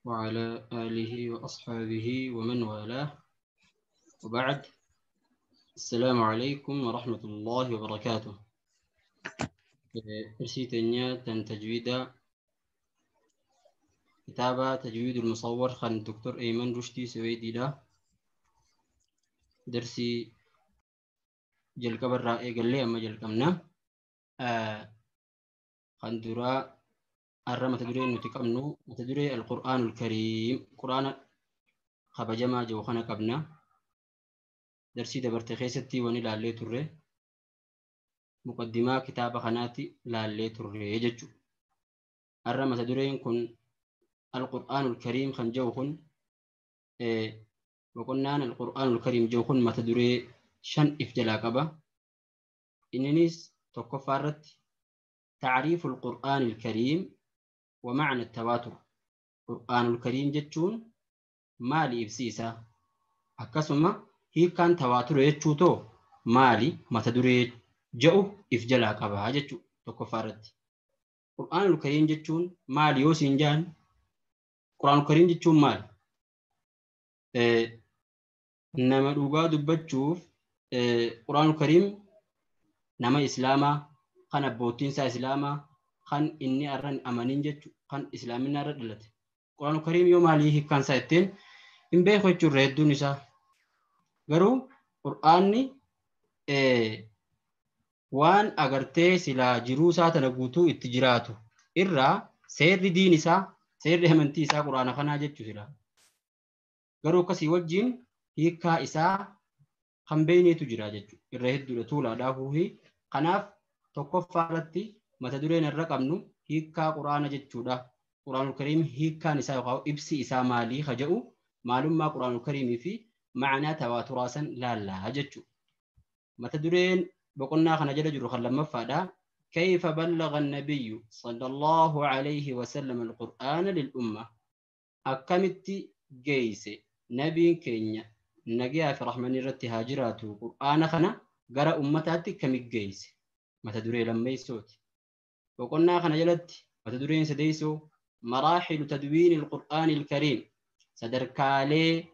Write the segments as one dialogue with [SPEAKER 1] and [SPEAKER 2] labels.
[SPEAKER 1] وعلى آله وأصحابه ومن والاه وبعد. السلام عليكم ورحمة الله وبركاته. إرسيتنيا تجويد كتابة تجويد المصور خان الدكتور أيمن رشدي سويدي لا درسي جلقب الرائع قال لي أما جلقمنا خان درا الرمى تدري نتكمنو تدري القرآن الكريم قرآن خبجما جو خنا قبنا درسي دبرتخيستي وني لالي تري مقدمة كتابة خناتي لالي تري ججو الرمى تدري كن القرآن الكريم خن جوخن وقلنا أن القرآن الكريم جوخن ما تدري شن إفجلاقبة إننيس تكفرت تعريف القرآن الكريم ومعنى التواتر. القرآن الكريم جتشون مالي إبسيسا أكسما هي كان تواتر يتشوتو مالي ما تدري جو إفجلاقبة جتشو تكفرت القرآن الكريم جتشون مالي يوسنجان القرآن الكريم جتشون مال نما دوغا دبتشوف القرآن الكريم نما إسلاما خان أبوتين سا إسلاما خان إني أرن أمانين جتشو خان إسلامنا ردلت القرآن الكريم يوم عليه كان سايتين إن بيخو يتشو ردو نسا غرو قرآني وان أغرتي سلا جروسا تنقوتو اتجراتو إرى سير دين إسا سير همنتي إسا قرآن خانا جتشو سلا garuu akkasii wajjin hiikkaa isaa kan beeyneetu jira jechuudha. Irra hedduudha tuulaadhaa fuuhi. Kanaaf tokkoffaa irratti mata dureen irra qabnu hiikkaa quraana jechuudha. Quraanul Kariim hiikkaan isaa yookaan ibsi isaa maalii ka jedhu maalummaa Quraanul Kariimii fi ma'anaa tawaaturaa san laallaa jechuudha. Mata dureen boqonnaa kana jala jiru kan lammaffaadha. كيف بلغ النبي صلى الله عليه وسلم القرآن للأمة؟ أكملت جيسي نبي كينيا نجيا في رحمن الرت هاجراتو قرآن خنا قرأ أمتاتي كم جيسي ما تدري لما يسوت وقلنا خنا جلت ما تدرين سديسو مراحل تدوين القرآن الكريم صدركالي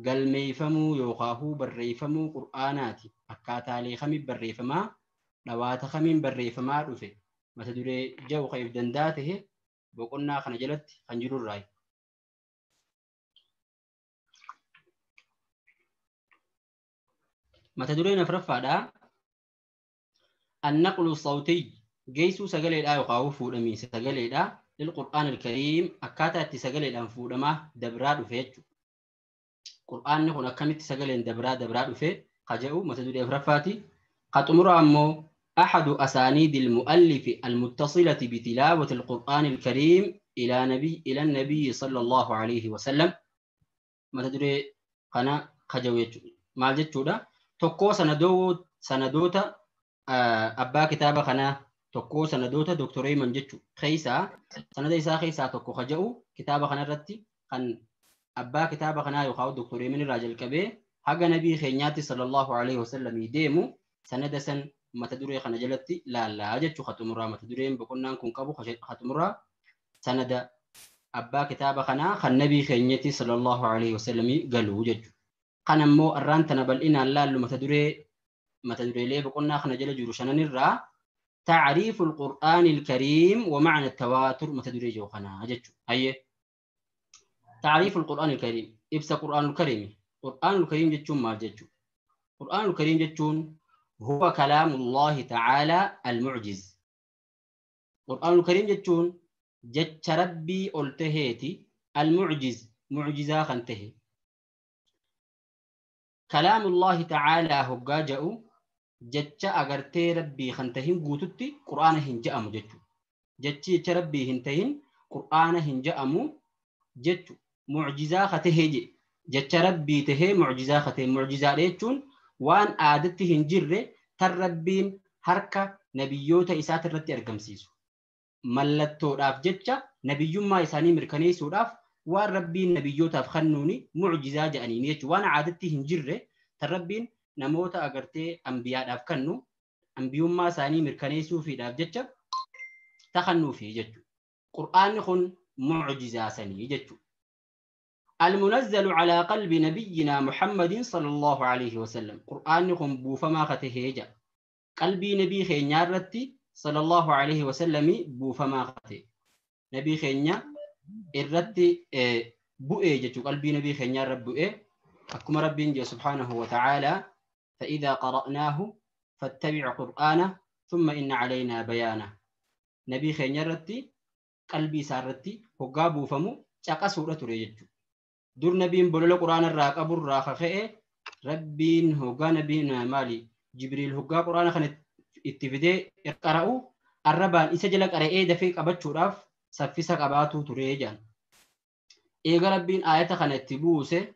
[SPEAKER 1] قال ميفمو يوخاهو بريفمو قرآناتي أكاتالي خمي بريفما لوات خمين بريفما رفي ما تدري جو خيف دنداته وقلنا خنا جلت خنجر الراي. ما تدرين فرفادا النقل الصوتي جيسو سجل الآية وقاوفو لمي سجل الآية للقرآن الكريم أكاتا تسجل الأنفو لما دبراد فيتشو قرآن نحن كمت سجل دبراد دبراد في قجأو ما تدرين فرفاتي قد أمر أمو أحد أسانيد المؤلف المتصلة بتلاوة القرآن الكريم إلى النبي صلى الله عليه وسلم. ما تدري قنا قجأو ما جتشو ده tokko sanadoota abbaa kitaaba kanaa tokko sanadoota Dr. Ayman jechu keessaa sanada isaa keessaa tokko ka jedhu kitaaba kanarratti kan abbaa kitaaba kanaa yookaan Dr. Ayman irraa jalqabee haga nabii keenyaatti sallallahu alaihi wasallam deemu sanada san mata duree kana jalatti laallaa jechuu xumuraa mata dureen boqonnaan kun qabu xumuraa sanada abbaa kitaaba kanaa kan nabii keenyatti sallallahu alaihi wasallam galuu jechu. Kan ammoo arraan tana bal'inaan laallu mata dureelee boqonnaa kana jala jiru shananirraa tacriifu alqur'aani alkariim wa macna tawaatur mata duree jiru kanaa jechuudha. Hayyee tacriifu alqur'aani alkariim ibsa qur'aanul kariimi. Qur'aanul kariim jechuun maal jechuudha? Qur'aanul kariim jechuun huwa kalaamullahi ta'aalaa almucjiz. Qur'aanul kariim jechuun jecha rabbii ol taheeti almucjiz mucjizaa kan tahe. كلام الله تعالى هو جاء جتش أجرتي ربي خنتهن قوتتي قرآن هنجأ مجتشو جتش ربي هنتهن قرآن هنجأ مجتشو معجزة خته جتش ربي ته معجزة خته معجزة ريتشون وان عادته هنجر تربين حركة نبيوتا إسات الرتي أرقمسيسو ملتو راف جتش نبيوم ما إساني مركنيسو راف waan rabbiin nabiyyootaaf kennuuni mucjizaa jedhaniin jechuudha. Waan aadatti hin jirre tan rabbiin namoota agartee ambiyaadhaaf kennu ambiyummaa isaanii mirkaneessuufiidhaaf jecha takannuufi jechuudha. Qur'aanni kun mucjizaa sanii jechuudha. المنزل على قلب نبينا محمد صلى الله عليه وسلم. قرآن كن بوفما خته قلبي نبي خينيا رتي صلى الله عليه وسلم بوفما خته نبي خينيا الرتي بؤي جتو قلبي نبي خينيا رب بؤي أكما ربي سبحانه وتعالى فإذا قرأناه فاتبع قرآنه ثم إن علينا بيانه. نبي خينيا رتي قلبي سارتي هقا بوفمو چاقا سورة ريجو در نبيين بلول قرآن الراق أبو الراق خئ ربين هقا نبينا مالي جبريل هقا قرآن خن اتفدي اقرأوا الربان إسجل قرأي دفيق أبتشوراف سفسق أباتو تريجان إيغا ربين آية خن اتبوسه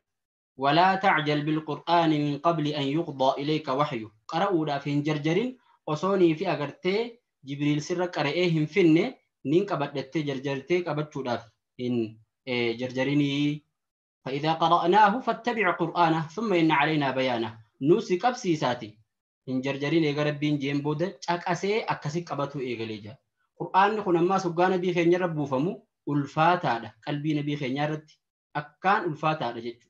[SPEAKER 1] ولا تعجل بالقرآن من قبل أن يقضى إليك وحيه قرأوا دافين جرجرين وصوني في أغرتي جبريل سر قرأيهم فيني نين قبضتي جرجرتي قبتشوراف إن جرجريني فإذا قرأناه فاتبع قرآنه ثم إن علينا بيانه نوسي قبسيساتي إن جرجرين إيغا ربين جيم بودا أكاسي أكاسي قبطو إيغا ليجا قرآن خنا ما سبقا نبي خينيا ربو فمو ألفاتا قلبي نبي خينيا رد أكان ألفاتا جيجو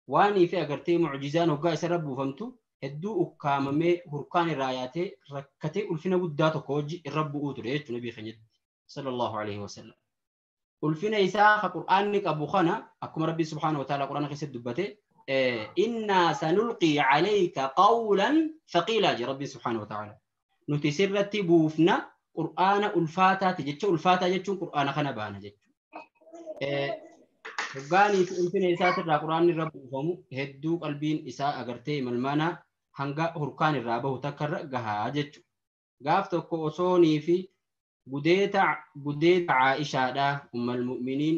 [SPEAKER 1] واني في أغرتي معجزان وقا إسا ربو فمتو هدو أكاممي هركان الراياتي ركتي ألفنا وداتو كوجي الرب أوتو ريجو نبي خينيا صلى الله عليه وسلم ulfina isaa ka qur'aanni qabu kana akkuma rabbi subhaanahu wa ta'ala qur'aana keessatti dubbate inna sanulqi alayka qawlan thaqiila je rabbi subhaanahu wa ta'ala nuti sirratti buufna qur'aana ulfaataati jecha ulfaataa jechuun qur'aana kana baana jechuudha. Hoggaanii fi ulfina isaatirraa qur'aanni irra buufamu hedduu qalbiin isaa agartee malmaana hanga hurkaan irraa bahu takka irra gahaa jechuudha. Gaaf tokko osoonii fi gudeeta Aishaadha ummal mu'miniin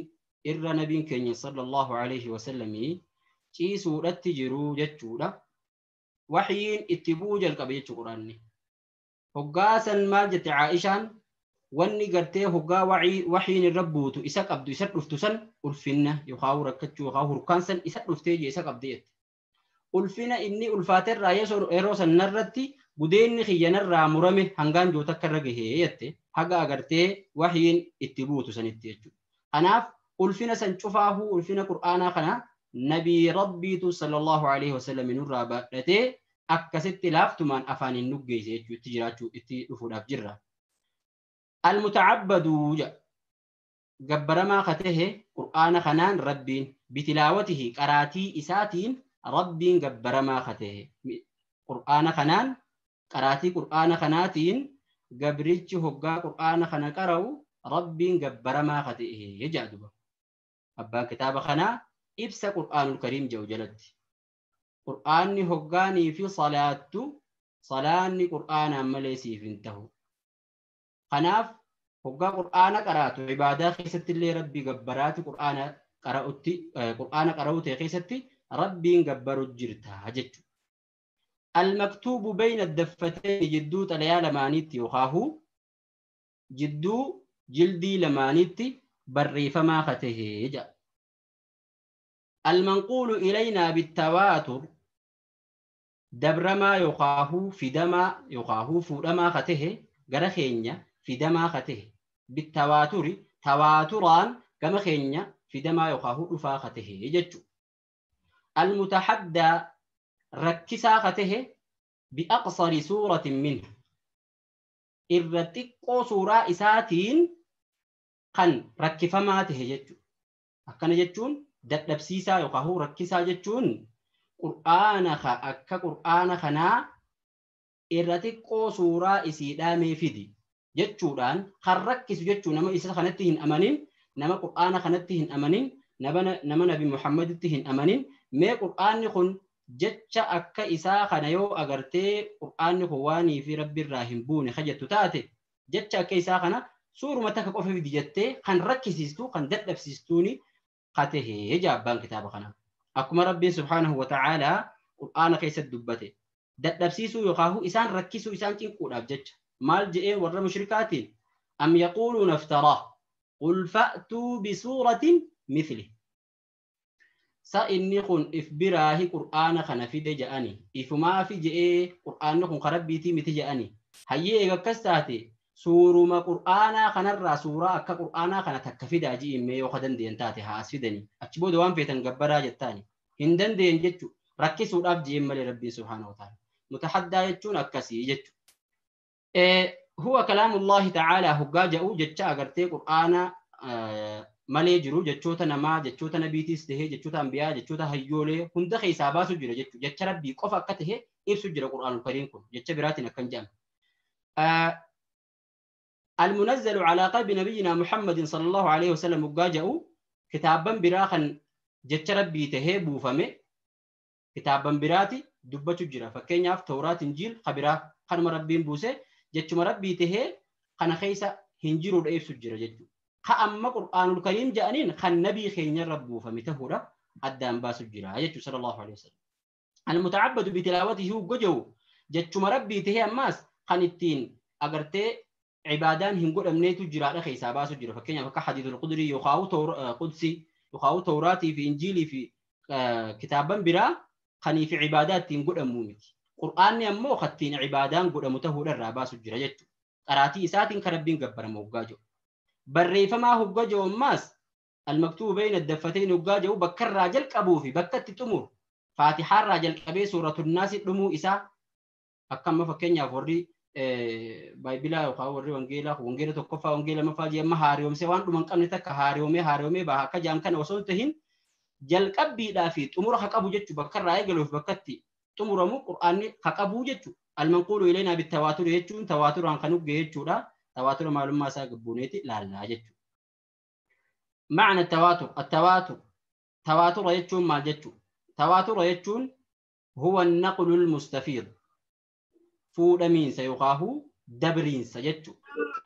[SPEAKER 1] irra nabiin keenya sallallahu alaihi wasallamii ciisuudhatti jiru jechuudha. Waxyiin itti bu'uu jalqabe jechuu quraanni. Hoggaasan maal jette Aishaan wanni gartee hoggaa waxyiin irra buutu isa qabdu isa dhuftu san ulfinna yookaan rakkachuu yookaan hurkaan san isa dhuftee jee isa qabde jette. Ulfina inni ulfaaterraa yeroo sanarratti gudeenni xiyyanarraa murame hangaan joo takka irra gahee jette haga agartee waxyiin itti buutu sanitti jechuudha. Kanaaf ulfina san cufaahuu ulfina qur'aanaa kana nabii rabbiitu sallallahu alaihi wasallam nurraa baadhatee akkasitti laaftumaan afaan hin nuggeesse jechuu itti jiraachuu itti dhufuudhaaf jirra. Almutacabbaduu gabbaramaa katehe qur'aana kanaan rabbiin bitilaawatihi qaraatii isaatiin rabbiin gabbaramaa katehe qur'aana kanaan qaraatii qur'aana kanaatiin gabrichi hoggaa qur'aana kana qara'u rabbiin gabbaramaa katehe jedha duba. Abbaan kitaaba kanaa ibsa qur'aanul kariim jedhu jalatti. Qur'aanni hoggaanii fi salaattu salaanni qur'aanaan malee siif hin tahu. Kanaaf hoggaa qur'aana qaraatu ibaadaa keessatti illee rabbii gabbaraati qur'aana qara'utti qur'aana qara'u ta'e keessatti rabbiin gabbaru jirta jechuudha. Almaktuubu bayna daffateen jidduu xalayaa lamaaniitti yookaahu jidduu jildii lamaaniitti barreeffamaa katahee jedha. المنقول إلينا بالتواتر دبرما يقاهو فدما يقاهو فدما خته غرخينيا فدما خته بالتواتر تواتران كما خينيا فدما يقاهو رفا خته يجچو المتحدى ركسا خته بأقصر سورة منه إرتقو سورة إساتين قن ركفما ته جچو أكن جچون dadhabsiisaa yookaan rakkisaa jechuun qur'aana akka qur'aana kanaa irra xiqqoo suuraa isiidhaa mee fidi jechuudhaan kan rakkisu jechuun nama isa kanatti hin amanin nama qur'aana kanatti hin amanin nama nabi Muhammaditti hin amanin mee qur'aanni kun jecha akka isaa kana yoo agartee qur'aanni kun waanii fi rabbiirraa hin buune hajjattu taate jecha akka isaa kana suuruma takka qofa fidi jettee kan rakkisiistu kan dadhabsiistuuni قته جابان كتاب خنا أكما ربي سبحانه وتعالى قرآن كيس الدبته دبسيسو يقاهو إسان ركسو إسان تنقول أبجج مال جئ ور مشركات أم يقولون افتراه قل فأتوا بسورة مثله سإني خن إفبراه قرآن خنا في دجأني إفما في جئ قرآن خن خربيتي متجأني هيا إذا كستاتي Suuruma qur'aanaa kanarraa suuraa akka qur'aanaa kana takka fidaa ji'immee yoo dandeenye taate haa as fidanii achi booda waan feetan gabbaraa jettaani hin dandeenye jechuudha. Rakkisuudhaaf ji'in malee Rabbiin subhaanahu wa ta'ala. Mutahaddaa jechuun akkasii jechuudha. Huwa kalaamullaahi ta'aalaa hoggaa ja'u jecha agartee qur'aana malee jiru jechoota namaa jechoota nabiitiis tahee jechoota ambiyaa jechoota hayyoolee hunda keessaa baasu jira jechuudha. Jecha Rabbii qofa akka tahe ibsu jira qur'aanul kariim kun jecha biraatiin akkan jedhame. المنزل على قلب نبينا محمد صلى الله عليه وسلم وجاءوا كتابا براخا جت ربي تهي بوفمه كتابا براتي دبتو جرا فكينياف توراة إنجيل خبرا خنم ربي بوسه جت ربي تهي خنا خيسا هنجيرو رئيس جرا جت خأما قرآن الكريم جانين خن نبي خين رب بوفمه تهورا أدام باس جرا جت صلى الله عليه وسلم. المتعبد بتلاوته وجو جت ربي تهي أماس خنتين أجرتي عبادان هنقول أمنيتو جرا خيسا باسو جرا فكينيا فك حديث القدري يخاو قدسي يخاو توراتي في إنجيلي في كتابا برا خني في عبادات تنقول أمومتي قرآن يمو خدتين عبادان قول أمته للراباس جرا جتو قراتي إساتين كربين قبر موجاجو بري فما هو جاجو ماس المكتوب بين الدفتين وجاجو بكر راجل كابوفي بكت تمر فاتحة راجل كبي سورة الناس دمو إسا أكم فكينيا فوري بايبلا وخاوري وانجيلا وانجيلا تكفى وانجيلا مفاجي ما هاريوم سوان دمان قمني تك هاريومي هاريومي بها كجان كان وصلتهن جل قبي لا في تمر حق أبو جتشو بكر رايقلو في بكتي تمر مو قرآن حق أبو جتشو المنقول إلينا بالتواتر يجون تواتر عن خنوق يجون تواتر معلوم ما ساق بونيتي لا لا جتشو. معنى التواتر التواتر تواتر يجون ما جتشو تواتر يجون هو النقل المستفيض فودمين سيقاه دبرين سجتشو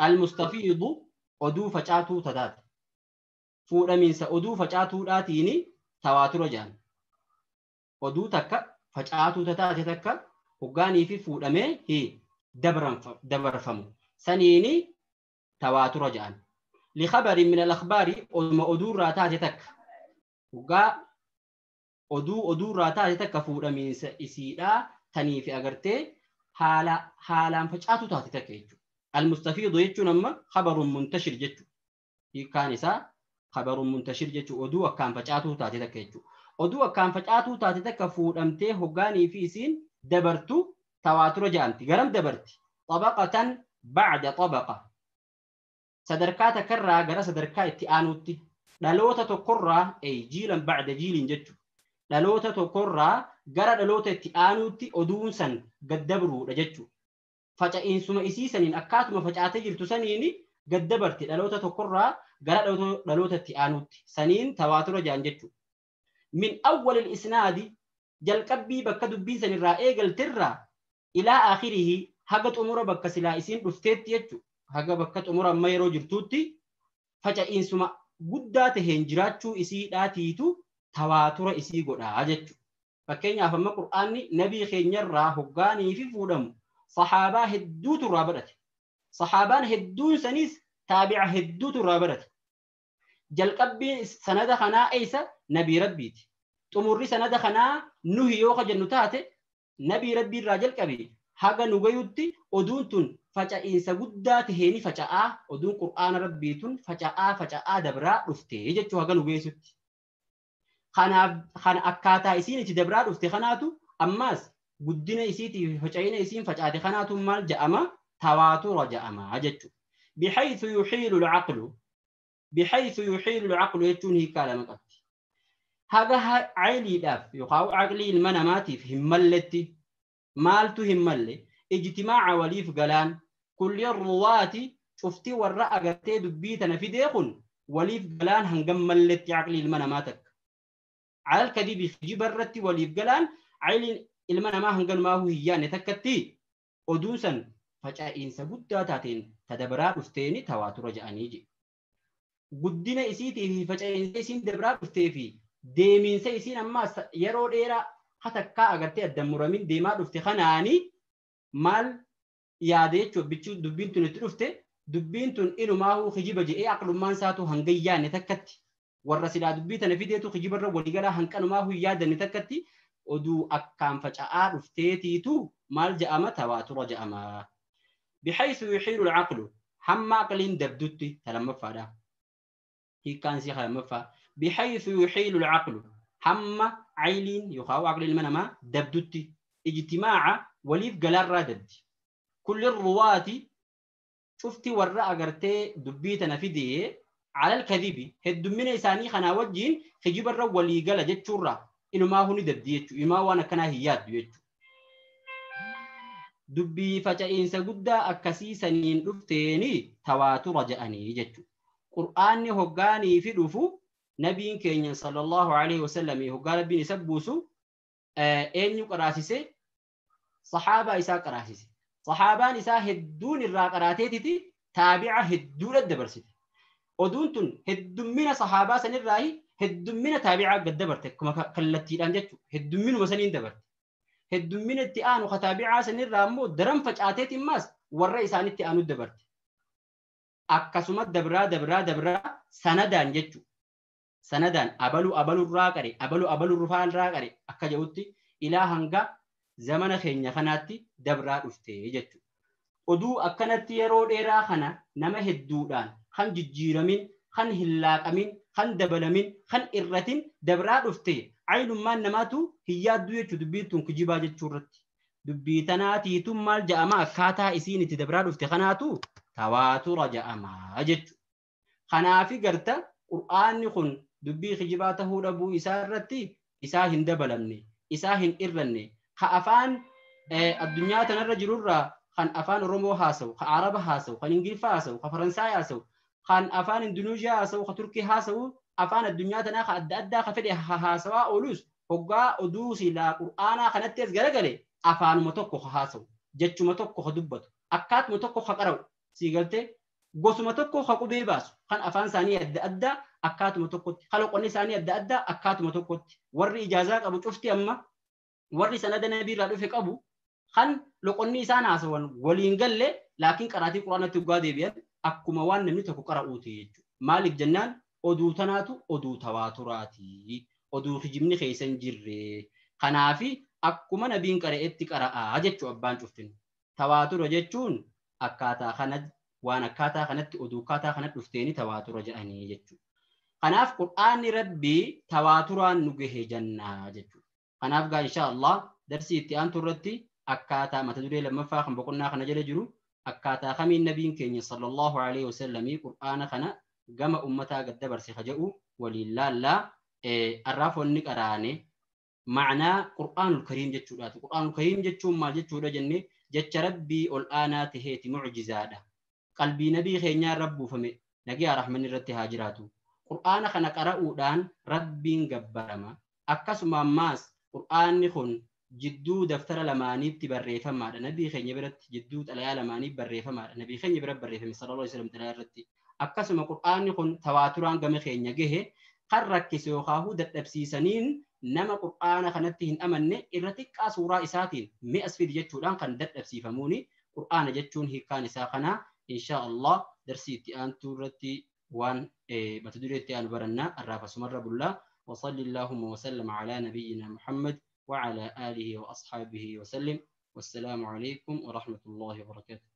[SPEAKER 1] المستفيض أدو فجاتو تدات فودمين سأدو فجاتو داتيني تواتر جان أدو تكا فجاتو تدات تكا وغاني في فودمي هي دبر فمو سنيني تواتر جان لخبر من الأخبار أدو راتات تك وغا أدو راتات تك فودمين سيدا تني في أغرتي حالا حالا فجأة تاتي تكيجو المستفيض يجو نما خبر منتشر جتو كان إسا خبر منتشر جتو أدو كان فجأة تاتي تكيجو أدو كان فجأة تاتي تكفور أمتي هجاني في سين دبرتو تواتر جانتي غرم دبرتي طبقة بعد طبقة صدركا تكرر غرا صدركا اتآنوتي دلوتا تكرر أي جيلا بعد جيل جتو دلوتا تكرر gara dhaloota itti aanutti oduun san gaddabruudha jechuudha. Faca'iinsuma isii saniin akkaatuma facaatee jirtu saniin gaddabarti dhaloota tokkorraa gara dhaloota itti aanutti saniin tawaatura jaan jechuudha. Min awwalil isnaadi jalqabbii bakka dubbiin sanirraa eegaltirraa ilaa aakhirihi haga xumura bakka silaa isiin dhufteetti jechuudha. Haga bakka xumura amma yeroo jirtuutti faca'iinsuma guddaa taheen jiraachuu isiidhaatiitu tawaatura isii godhaa jechuudha. Fakkeenyaaf amma qur'aanni nabii keenyarraa hoggaanii fi fuudhamu sahaabaa hedduutu irraa barate. Sahaabaan hedduun saniis taabi'a hedduutu irraa barate. Jalqabbiin sanada kanaa eessa nabii rabbiiti. Xumurri sanada kanaa nuhi yoo jennu taate nabii rabbii irraa jalqabe haga nu gayutti oduun tun faca'iinsa guddaa taheeni faca'aa oduun qur'aana rabbii tun faca'aa faca'aa dabraa dhufte jechuu haga nu geessutti. Kana akkaataa isiin itti dabraa dhufte kanaatu ammaas guddina isiitii fi faca'ina isiin facaate kanaatu maal ja'ama tawaatura ja'ama jechuudha. Bihaythu yuhiilu al-aqlu bihaythu yuhiilu al-aqlu jechuun hiikaa lama qabdi. Haga cayliidhaaf yookaan caqlii ilma namaatiif hin malletti maaltu hin malle ijtimaaca waliif galaan kulli ruwaati cuftii warra agartee dubbii tana fidee kun waliif galaan hangam malletti caqlii ilma namaa takka. على الكذب جبرت وليف قلان عيل المنا ما هنقل ما هو هيان تكتي أدوسا فجأة إنسا قد تاتين تدبرا رفتيني تواتر جانيجي قدنا إسيتي في فجأة إنسا دبرا رفتي في ديمين سيسين أما يرو ديرا حتى كا أغرتي الدمر من ديما رفتي خناني مال يادي بيتشو دبين تون ترفتي دبين تون إنو ما هو خجيبة جي عقل ما ساتو هنقيان تكتي warra silaa dubbii tana fideetu kijibarra waliigalaa hanqanumaa huyyaa danni takkatti oduu akkaan faca'aa dhufteetiitu maal ja'ama tawaatura ja'ama. Bihaythu yuhiilu al-aqlu Hamma aqliin dabdutti talammaffaadha. Hiikkaan isii lammaffaa. Bihaythu yuhiilu al-aqlu. Hamma ayliin yookaan aqliin ilma namaa dabdutti ijtimaaca waliif galaarraa dabdi. Kulli ruwaati cufti warra agartee dubbii tana fidee alal kadhibi heddummina isaanii kanaa wajjiin kijibarra walii gala jechuurraa inumaa huni dabdi jechuudha. Inumaa waan akkanaa hin yaaddu jechuudha. Dubbii faca'iinsa guddaa akkasii saniin dhufteeni tawaatura jedhanii jechuudha. Qur'aanni hoggaanii fi dhufu nabiin keenya sallallahu alaihi wasallam hoggaa rabbiin isa buusu eenyu qaraasise? Sahaabaa isaa qaraasise. Sahaabaan isaa hedduun irraa qaraateetiti taabi'a hedduudha dabarsite. Oduun tun heddummina sahaabaa sanirraahi heddummina taabi'aa gad dabarte akkuma kallattiidhaan jechuudha. Heddumminuma saniin dabarte. Heddummina itti aanu kataabi'aa sanirraa immoo daran facaateetiin maas warra isaanitti aanu dabarte. Akkasuma dabraa dabraa dabraa sanadaan jechuudha. Sanadaan abalu abalurraa qare abalu abalurraa qare akka jedhutti ilaa hanga zamana keenya kanaatti dabraa dhufte jechuudha. Oduu akkanatti yeroo dheeraa kana nama hedduudhaan kan jijjiiramin, kan hin laaqamin, kan dabalamin, kan irratin dabraa dhufte aynummaan namaatu hin yaaddu jechuudha dubbiin tun kijibaa jechuu irratti. Dubbii tanaatiitu maal ja'ama akkaataa isiin itti dabraa dhufte kanaatu tawaatura ja'ama jechuudha. Kanaafi garta qur'aanni kun dubbii kijibaa tahuu dhabuu isaa irratti isaa hin dabalamne, isaa hin irranne, ka afaan addunyaa tanarra jirurraa kan afaan Oromoo haasawu, ka Araba haasawu, kan Ingiliffaa haasawu, ka Faransaay haasawu, kan afaan Indunuuziyaa haasawu, ka Turkii haasawu, afaan addunyaa tanaa ka adda addaa ka fedhe haasawaa oolus hoggaa oduu silaa qur'aanaa kanatti as garagale afaanuma tokko ka haasawu, jechuma tokko ka dubbatu, akkaatuma tokko ka qara'u, sii galtee gosuma tokko ka qubee baasu kan afaan isaanii adda addaa akkaatuma tokkotti, kalaqonni isaanii adda addaa akkaatuma tokkotti, warri ijaazaa qabu cufti amma warri sanada nabiirraa dhufe qabu kan loqonni isaan haasawan waliin galle laakiin qaraatii quraanatti dhugaa deebi'an akkuma waan namni tokko qara'uuti jechuudha. Maaliif jennaan oduu tanaatu oduu tawaaturaati. Oduu kijibni keessa hin jirre. Kanaafi akkuma nabiin qara'etti qara'aa jechuudha abbaan cuftin. Tawaatura jechuun akkaataa kana waan akkaataa kanatti oduu akkaataa kanatti dhufteeni tawaatura jedhanii jechuudha. Kanaaf qur'aanni rabbii tawaaturaan nu gahe jannaa jechuudha. Kanaaf gaa insha Allah darsii itti aantu irratti akkaataa mata duree lammaffaa kan boqonnaa kana jala jiru akkaataa kamiin nabiin keenya sallallahu alaihi wasallamii qur'aana kana gama ummataa gad dabarse ka jedhu waliin laallaa arraaf wanni qaraane ma'anaa qur'aanul kariim jechuudhaati. Qur'aanul kariim jechuun maal jechuudha jennee jecha rabbii ol aanaa taheeti mucjizaadha. Qalbii nabii keenyaa irra buufame nagiyaa rahmanni irratti haa jiraatu. Qur'aana kana qara'uudhaan rabbiin gabbarama. Akkasuma ammaas qur'aanni kun jidduu daftara lamaaniitti barreeffamaadha. Nabii keenya biratti jidduu xalayaa lamaanii barreeffamaadha. Nabii keenya biratti barreeffame sallallahu alaihi wasallam xalayaa irratti. Akkasuma qur'aanni kun tawaaturaan gama keenya gahe kan rakkise yookaan dadhabsiisaniin nama qur'aana kanatti hin amanne irra xiqqaa suuraa isaatiin mi'as fidi jechuudhaan kan dadhabsiifamuuni qur'aana jechuun hiikkaan isaa kana insha Allah darsii itti aantuu irratti waan mata duree itti aanu barannaa arraafasumarra bullaa. وصلى اللهم وسلم على نبينا محمد وعلى آله وأصحابه وسلم والسلام عليكم ورحمة الله وبركاته.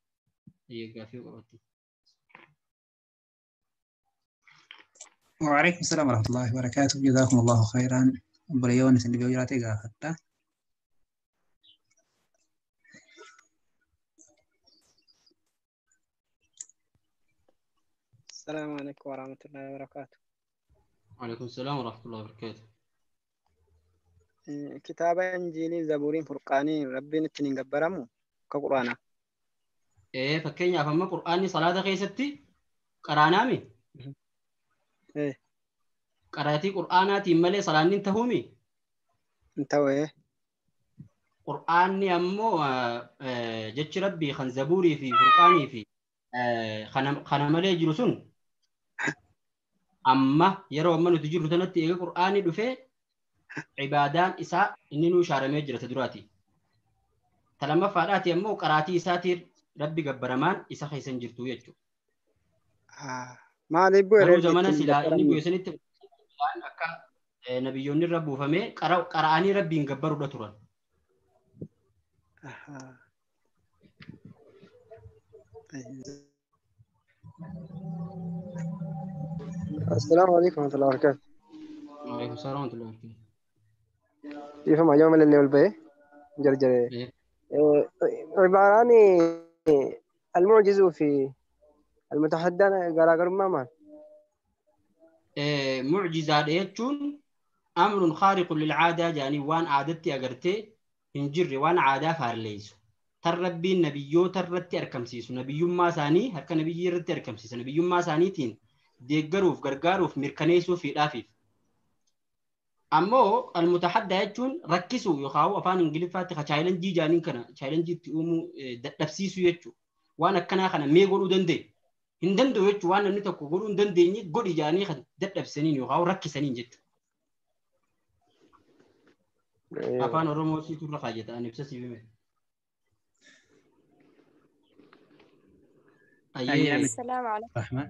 [SPEAKER 2] وعليكم السلام ورحمة الله وبركاته. جزاكم الله خيرا. بريون سندبيو جراتي غافتا.
[SPEAKER 3] السلام عليكم ورحمة الله وبركاته.
[SPEAKER 1] وعليكم السلام ورحمة الله وبركاته.
[SPEAKER 3] كتابة إنجيلي زبورين فرقاني ربي نتنين قبرمو كقرآن.
[SPEAKER 1] إيه فكين فما قرآني صلاة خيستي قرانامي.
[SPEAKER 3] إيه
[SPEAKER 1] قراتي قرآناتي ملي صلاة انتهومي.
[SPEAKER 3] انتهوا إيه.
[SPEAKER 1] قرآني أمو جتش ربي خن زبوري في فرقاني في خن ملي جلسون. أما يرو أما نتجر تنتي إيه قرآني دفه عبادان إساء إنه شارمي جرت دراتي. تلما فاراتي أمو قراتي ساتير ربي جبرمان إساء خيسن جرتو يجو.
[SPEAKER 3] ما لي
[SPEAKER 1] بو زمان سلا إني بيسنت أكا نبيون الرب فمي قرآني ربي جبرو دتوران.
[SPEAKER 4] السلام عليكم ورحمة الله وبركاته.
[SPEAKER 1] وعليكم السلام ورحمة الله وبركاته.
[SPEAKER 4] كيف ما يوم اللي والبي جرجري.
[SPEAKER 1] إيه.
[SPEAKER 4] عبارة عن المعجز في المتحدى غراغر ما
[SPEAKER 1] معجزة jechuun أمر خارق للعادة يعني وان عادتي أجرتي هنجري وان عادة فارليس تربي النبيو ترتي أركمسيس نبي ما ثاني هرك نبي رتي أركمسيس نبي ما ثاني تين deeggaruuf gargaaruuf mirkaneessuu fi dhaafiif. Ammoo almutahaddaa jechuun rakkisuu yookaan afaan Ingiliffaatti ka chaayilenjii jaaniin kana chaayilenjii itti uumuu dadhabsiisuu jechuudha. Waan akkanaa kana mee godhuu danda'e hin danda'u jechuudha. Waan namni tokko godhuu hin dandeenye godhi jaanii kan dadhabsaniin yookaan rakkisaniin jechuudha. Afaan Oromoo siitu irra kaayata ani ibsa siif hime. Ayyee.
[SPEAKER 5] السلام عليكم.
[SPEAKER 2] رحمن.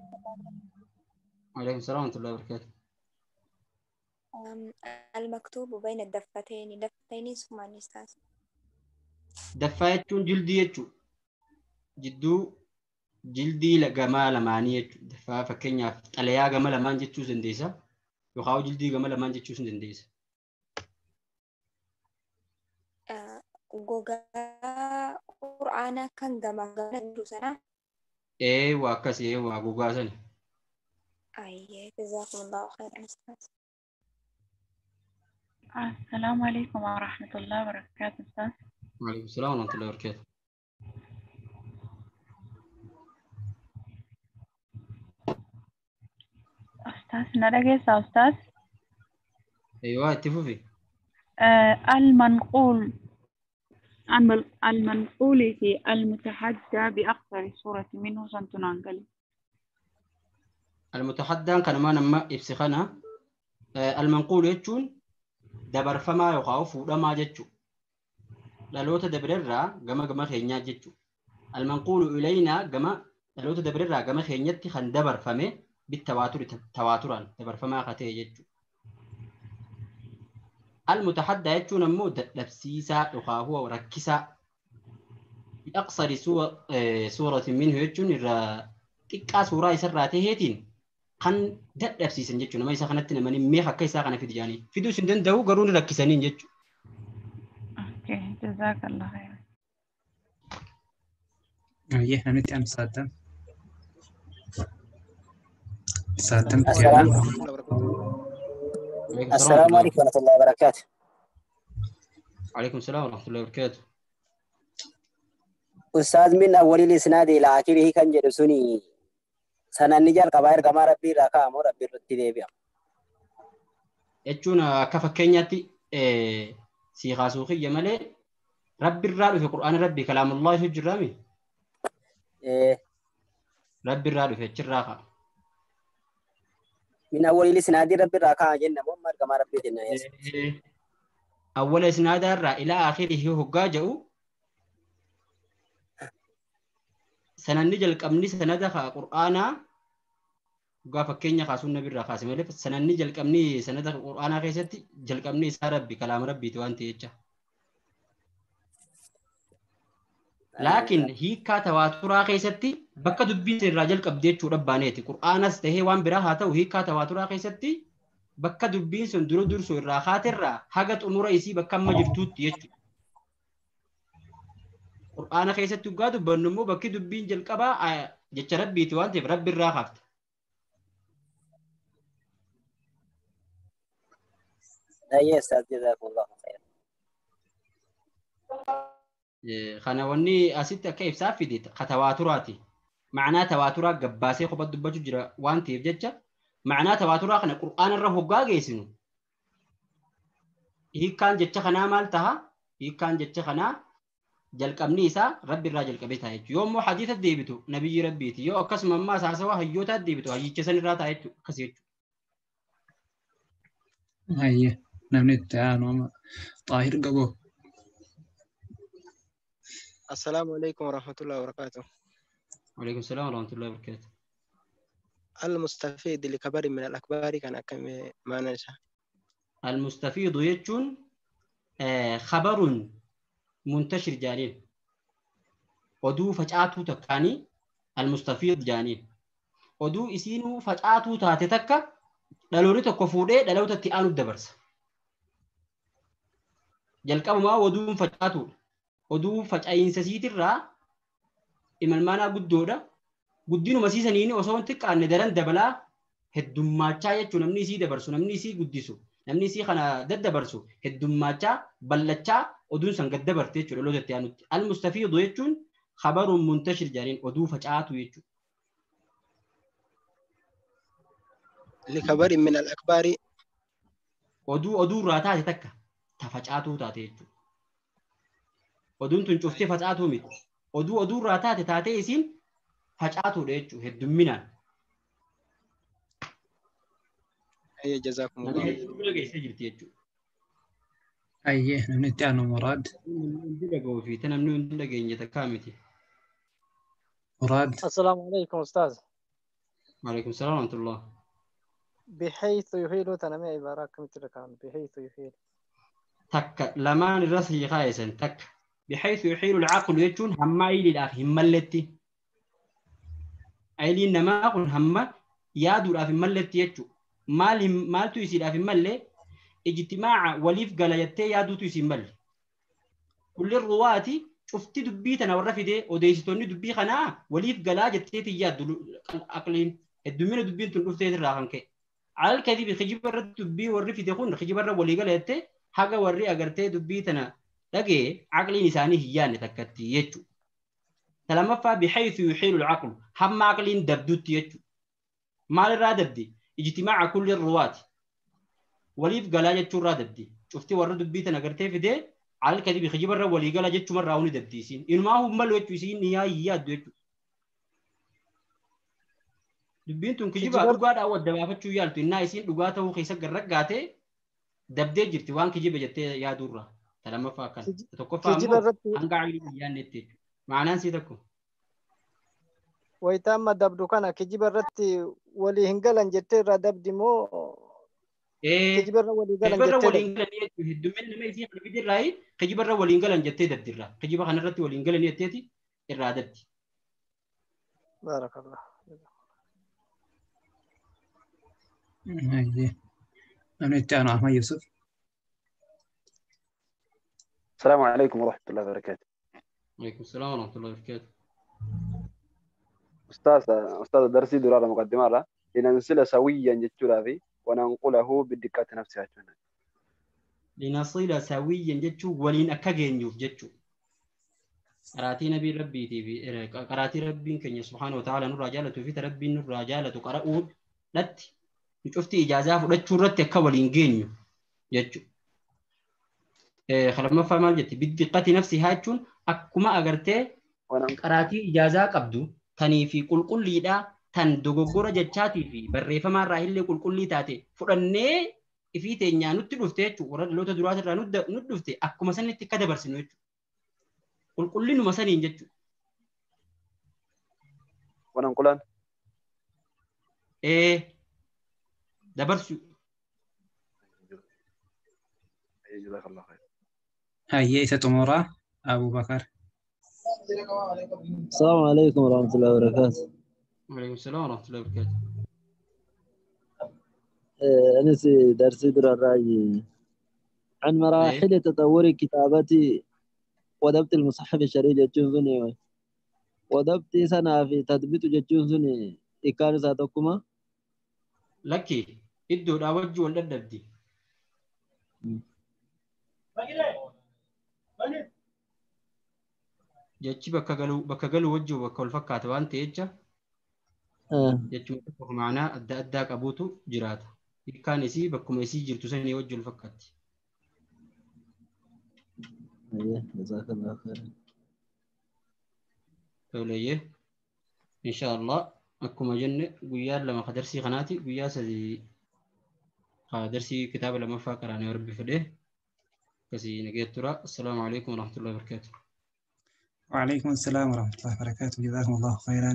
[SPEAKER 1] عليكم السلام ورحمة الله وبركاته.
[SPEAKER 5] المكتوب بين الدفتين دفتين ثم أستاذ.
[SPEAKER 1] Daffaa jechuun jildii jechuudha. Jidduu jildii gama lamaanii jechuudha. Daffaa fakkeenyaaf xalayaa gama lamaan jechuus dandeessa. Yookaan jildii gama lamaan jechuus dandeessa.
[SPEAKER 5] Gogaa qur'aanaa kan gamaa gamana jiru sana.
[SPEAKER 1] Eewwa akkas eewwa gogaa sana.
[SPEAKER 5] أيه جزاكم الله خيرا أستاذ.
[SPEAKER 6] السلام عليكم ورحمة الله وبركاته أستاذ.
[SPEAKER 1] وعليكم السلام ورحمة الله وبركاته.
[SPEAKER 6] أستاذ نرجس أستاذ.
[SPEAKER 1] أيوة اتفقي.
[SPEAKER 6] المنقول المنقول في المتحدى بأقصر صورة منه سنتنانقل.
[SPEAKER 1] المتحدى كان ما نما إبسخنا المنقول يجون dabarfamaa yookaan fuudhamaa jechuudha. Dhaloota dabarerraa gama gama keenyaa jechuudha. Almanquulu ilaynaa gama dhaloota dabarerraa gama keenyatti kan dabarfame bittawaaturi tawaaturaan dabarfamaa akka ta'e jechuudha. Almutahaddaa jechuun ammoo dadhabsiisaa yookaan rakkisaa. Biaqsari suuratin minhu jechuun irraa xiqqaa suuraa isarraa taheetiin kan dadhabsiisan jechuudha. Nama isa kanatti namani meeqa akka isaa kana fidi jaanii fiduus hin danda'u garuu ni rakkisaniin jechuudha.
[SPEAKER 6] Okay, jazakallah khairan.
[SPEAKER 2] Ayyee namni itti aanu saattam. Saattam itti aanu.
[SPEAKER 7] السلام عليكم ورحمة الله وبركاته.
[SPEAKER 1] وعليكم السلام ورحمة الله وبركاته.
[SPEAKER 7] أستاذ من أول الإسناد إلى آخره كان جلسوني sananni jalqabaa ergamaa rabbii irraa ka'amu rabbii irratti deebi'a.
[SPEAKER 1] Jechuun akka fakkeenyaatti si kaasuu kiyya malee rabbi irraa dhufe qur'aana rabbii kalaamullaahi hojjirraami. Rabbi irraa dhufe achirraa ka'a.
[SPEAKER 7] Min awwalil isnaadii rabbi irraa ka'a jenna moo ergamaa rabbii jenna.
[SPEAKER 1] Awwala isnaadaa irraa ilaa akhirihi hoggaa jedhu sananni jalqabni sanada qur'aanaa dhugaa fakkeenya kaasuun nabi irraa kaase malee sananni jalqabni sanada qur'aanaa keessatti jalqabni isaa rabbi kalaama rabbiiti waan ta'e jecha. Laakiin hiikkaa tawaaturaa keessatti bakka dubbiin irraa jalqabde jechuudha baaneeti. Qur'aanas tahee waan biraa haa ta'u hiikkaa tawaaturaa keessatti bakka dubbiin sun dura dursu irraa kaaterraa haga xumura isii bakka amma jirtuutti jechuudha. Qur'aana keessatti dhugaa dubbannu immoo bakki dubbiin jalqabaa jecha rabbiiti waan ta'eef rabbi irraa kaafte.
[SPEAKER 7] Ayyee Ustaaz jazakumullahu khairan.
[SPEAKER 1] Kana wanni asitti akka ibsaa fide ka tawaaturaati. Ma'anaa tawaaturaa gabbaasee kophaa dubbachuu jira waan ta'eef jecha ma'anaa tawaaturaa kana qur'aana irra hoggaa geessinu. Hiikkaan jecha kanaa maal taha? Hiikkaan jecha kanaa jalqabni isaa rabbi irraa jalqabee ta'a jechuudha. Yoo immoo hadiisa deebitu nabiyyi rabbiiti. Yoo akkasuma ammaa haasawaa hayyootaa deebitu hayyicha san irraa ta'a jechuudha. Akkas jechuudha.
[SPEAKER 2] Hayyee namni itti aanu amma Xaahir Gaboo.
[SPEAKER 3] السلام عليكم ورحمة الله وبركاته.
[SPEAKER 1] وعليكم السلام ورحمة الله وبركاته.
[SPEAKER 3] المستفيد لكبر من الأكبار كان كم معنى
[SPEAKER 1] المستفيد يجون خبر منتشر جانين oduu facaatuu takkaanii almustafiid jaaniin. Oduu isiinuu facaatuu taate takka dhaloonni tokko fuudhee dhaloota itti aanuuf dabarsa. Jalqabumaa oduun facaatuudha. Oduu faca'iinsa siitirraa imalmaanaa guddoodha. Guddinuma siisaniin osoo hin xiqqaanne daran dabalaa heddummaachaa jechuun namni isii dabarsu, namni isii guddisu, namni isii kana daddabarsu heddummaachaa ballachaa oduun san gad dabarte jechuudha dhaloota itti aanutti. Al-mustafiidu jechuun khabaruun muntashir jedhaniin oduu facaatu jechuudha.
[SPEAKER 4] Likabarin min al-akbaari.
[SPEAKER 1] Oduu oduurraa taate takka ta facaatuu taate jechuudha. Oduun tun cuftee facaatuu miti. Oduu oduurraa taate taatee isiin facaatuudha jechuudha heddumminaan.
[SPEAKER 4] Ayyee jazaakumullah.
[SPEAKER 1] Namni hedduu bira geessee jirti jechuudha.
[SPEAKER 2] Ayyee namni itti aanu Muraad.
[SPEAKER 1] Namni hundi dhaga'uu fi namni hundi dhageenye takkaa miti.
[SPEAKER 2] Muraad.
[SPEAKER 8] السلام عليكم أستاذ.
[SPEAKER 1] Waalaikum salaam wa rahmatullah.
[SPEAKER 8] بحيث يحيل تنمي عبارة كم تلكان بحيث يحيل.
[SPEAKER 1] Takka lamaan irra sii kaa'isan takka. Bixaysu yuxiilu alcaqlu jechuun hamma ayiliidhaaf hin malletti. Ayiliin namaa kun hamma yaaduudhaaf hin malletti jechuudha. Maal maaltu isiidhaaf hin malle? Ijtimaaca waliif gala jettee yaaduutu isiin malle. Kulli ruwaati cufti dubbii tana warra fidee odeessitoonni dubbii kanaa waliif galaa jetteeti yaaddu aqliin heddummina dubbiin tun dhufteet irraa kan ka'e. Alal kadibi kijiba irratti dubbii warri fide kun kijiba irra walii gala jettee haga warri agartee dubbii tana dhagee aqliin isaanii hin yaadne takkatti jechuudha. Talamaffaa bixaysu yuxiilu alcaqlu hamma aqliin dabdutti jechuudha. Maal irraa dabdi? Ijtimaaca kulli ruwaati. Waliif galaa jechuu irraa dabdi. Cufti warra dubbii tana agartee fidee alal kadibi kijiba irra walii gala jechuuma irraa huni dabdi isiin. Inumaa hin malu jechuu isiin ni yaaddu jechuudha. Dubbiin tun kijibaa dhugaadhaan wadda baafachuu yaaltu innaa isiin dhugaa ta'uu keessa garraggaatee dabdee jirti waan kijiba jettee yaaduurraa. Ta lammaffaa akkana. Ta tokkoffaa
[SPEAKER 8] Kijiba
[SPEAKER 1] ammoo
[SPEAKER 8] irratti
[SPEAKER 1] hanga aqliin hin yaadnetti jechuudha. Ma'anaan sii tokko.
[SPEAKER 8] Wayitaa amma dabdu kana kijiba irratti walii hin galan jettee irraa dabdi moo kijiba irra walii galan
[SPEAKER 1] Kijiba irra
[SPEAKER 8] jettee
[SPEAKER 1] waliin
[SPEAKER 8] dabdi?
[SPEAKER 1] galan jechuudha. Heddumminni nama isii kana fidirraa kijiba irra waliin galan jettee dabdirraa. Kijiba kanarratti waliin galan jetteeti irraa dabdi.
[SPEAKER 8] Baarakallah.
[SPEAKER 2] Ayyee namni itti aanu Ahmad Yusuf.
[SPEAKER 9] السلام عليكم ورحمة الله وبركاته.
[SPEAKER 1] Waalaikum salaam wa rahmatullahi wa barakaatuh.
[SPEAKER 9] أستاذ أستاذ درسي درارة مقدمة لا لننزل سويا جتشورا في وننقله بالدقة نفسها.
[SPEAKER 1] Linasila sawiyyan jechuun waliin akka geenyuuf jechuudha. Qaraatii nabii rabbiitii fi qaraatii rabbiin keenya subhaana wa ta'aala nurraa jaalatuu fi rabbiin nurraa jaalatu qara'uu dhatti nu cufti ijaazaa fudhachuu irratti akka waliin geenyu jechuudha. Lammaffaa maal jetti? Biddiqqati nafsihaa jechuun akkuma agartee qaraatii ijaazaa qabdu tanii fi qulqulliidhaa tan dogoggora jechaatii fi barreeffamaarraa illee qulqullii taate fudhannee ifii teenyaa nutti dhufte jechuudha. Warra dhaloota duraatirraa nutti dhufte akkuma sanitti akka dabarsinu jechuudha. Qulqullinuma saniin jechuudha.
[SPEAKER 9] وننقلان
[SPEAKER 1] Dabarsu.
[SPEAKER 9] جزاك الله خير.
[SPEAKER 2] Ayyee isa xumuraa Abuu Bakar.
[SPEAKER 10] السلام عليكم ورحمة الله وبركاته.
[SPEAKER 1] Waalaikum salaam wa rahmatullahi wa barakaatuh.
[SPEAKER 10] أنس درسي در الرأي عن مراحل تطور كتابتي وضبط المصحف الشريف جتشون وضبط سنة في تثبيت جتشون إكان ساتوكما.
[SPEAKER 1] Lakki iddoodhaa wajji wal dadhabdi. Jechi bakka galuu wajji bakka wal fakkaata waan ta'e jecha jechuun tokko ma'anaa adda addaa qabuutu jiraata. Hiikkaan isii bakkuma isii jirtu sanii wajji wal fakkaatti.
[SPEAKER 10] جزاك الله خيرا.
[SPEAKER 1] Toleeyyee inshaallah akkuma jenne guyyaa lama ka darsii kanaati guyyaa sadii ka darsii kitaaba lamaffaa qaraanee rabbi fedhee akkasii nageet tura. Assalaamu alaikum warahmatullahi wabarakaatuh.
[SPEAKER 2] وعليكم السلام ورحمة الله وبركاته. جزاكم الله خيرا.